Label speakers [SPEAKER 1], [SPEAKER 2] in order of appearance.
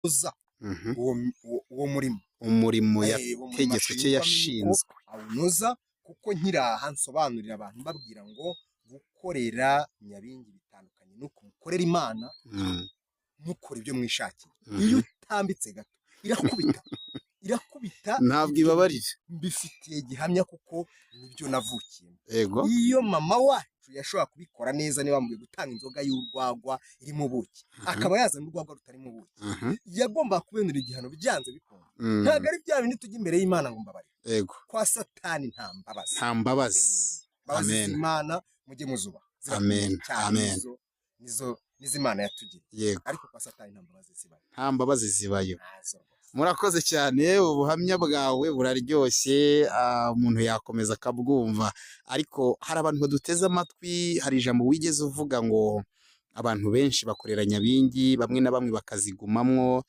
[SPEAKER 1] Kunoza uwo murimo.
[SPEAKER 2] Umurimo
[SPEAKER 1] Uwo murimo
[SPEAKER 2] yategetswe icyo
[SPEAKER 1] ashinzwe, amenye uko
[SPEAKER 2] yashinzwe.
[SPEAKER 1] awunoza, kuko nkiraha nsobanurira abantu mbabwira ngo gukorera Nyabingi bitandukanye nuko mukorera Imana, mukora ibyo mwishakiye. Iyo utambitse gato irakubita, irakubita.
[SPEAKER 2] Ntabwo ibabarira.
[SPEAKER 1] Mbifitiye gihamya kuko nibyo navukiyemo. Iyo mama wacu yashobora kubikora neza, niba bamubwiye gutanga inzoga y'urwagwa irimo ubuki, akaba yazana urwagwa rutarimo ubuki, yagombaga kubenera igihano byanze bikunze. Ntabwo ari bya bindi tujya imbere y'Imana ngo mbabarire. Kwa Satani nta mbabazi.
[SPEAKER 2] Nta mbabazi.
[SPEAKER 1] Imbabazi
[SPEAKER 2] Amen.
[SPEAKER 1] z'Imana mujye muzuba, zirakomeye
[SPEAKER 2] Amen.
[SPEAKER 1] cyane.
[SPEAKER 2] Amen.
[SPEAKER 1] Nizo Imana yatugiriye. Ariko kwa Satani nta mbabazi zibayo.
[SPEAKER 2] Nta mbabazi zibayo.
[SPEAKER 1] Ntazo rwose.
[SPEAKER 2] Murakoze cyane, ubuhamya bwawe buraryoshye, umuntu yakomeza akabwumva, ariko hari abantu baduteze amatwi. Hari ijambo wigeze uvuga ngo abantu benshi bakorera Nyabingi, bamwe na bamwe bakazigumamwo.